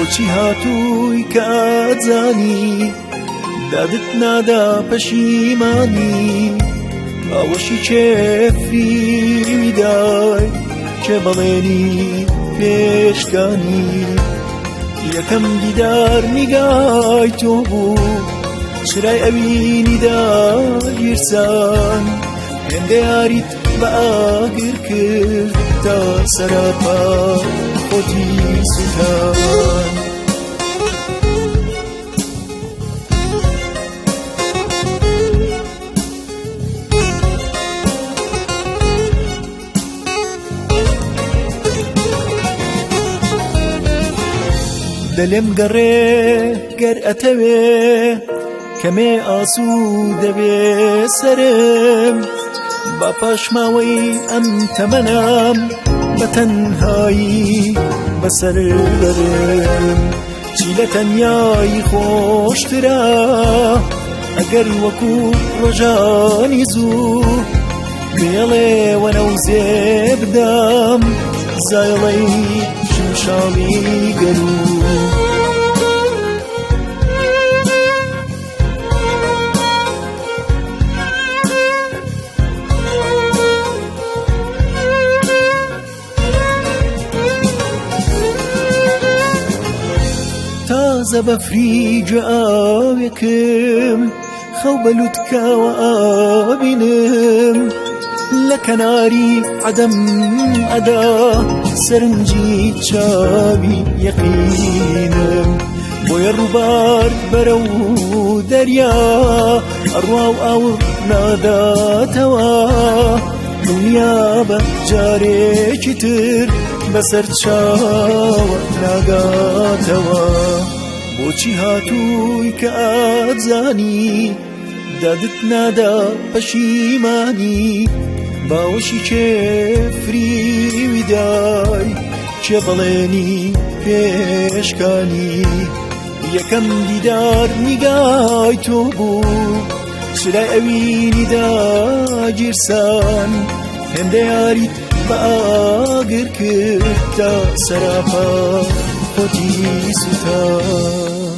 بۆچی هاتووی کاتزانی دادت نادا پەشیمانی باوەشی کێ فریوی دای کێ بەڵێنی پێشکانی یەکەم دیدار نیگای تۆ بوو چرای ئەوینی داگیرسان هێندە یاریت بە ئاگر کرد تا سەراپا خۆتی سوتان. دەلێم گەڕێ گەر ئەتەوێ کەمێ ئاسوو دەبێ سرم با پاشماوەی ئەم تەمەنام بە تەنهایی بەسەر بەرم چی لە تەنیایی خۆشترە ئەگەر وەکو ڕۆژانی زوو بێڵێ وەنەوزێ بدەم زایڵەی شمشاڵی گەروو. تازە بەفری گوێ ئاوێکم خەو بە لوتکەوە ئابینم لە کەناری عەدەم ئەدا سەرنجی چاوی یەقینم بۆیە ڕووبار بەرەو دەریا ئەڕوا و ئاوڕ ناداتەوە دڵنیابە جارێکی تر بەسەر چاوە ناگاتەوە بۆچی هاتووی کە ئازانی دادت نادا پەشیمانی باوەشی کێ فریوی دای کێ بەڵێنی پێشکانی یەکەم دیدار نیگای تۆ بوو چرای ئەوینی داگیرسان هێندە یاریت بە ئاگر کرد تا سەراپا خۆتی سوتان.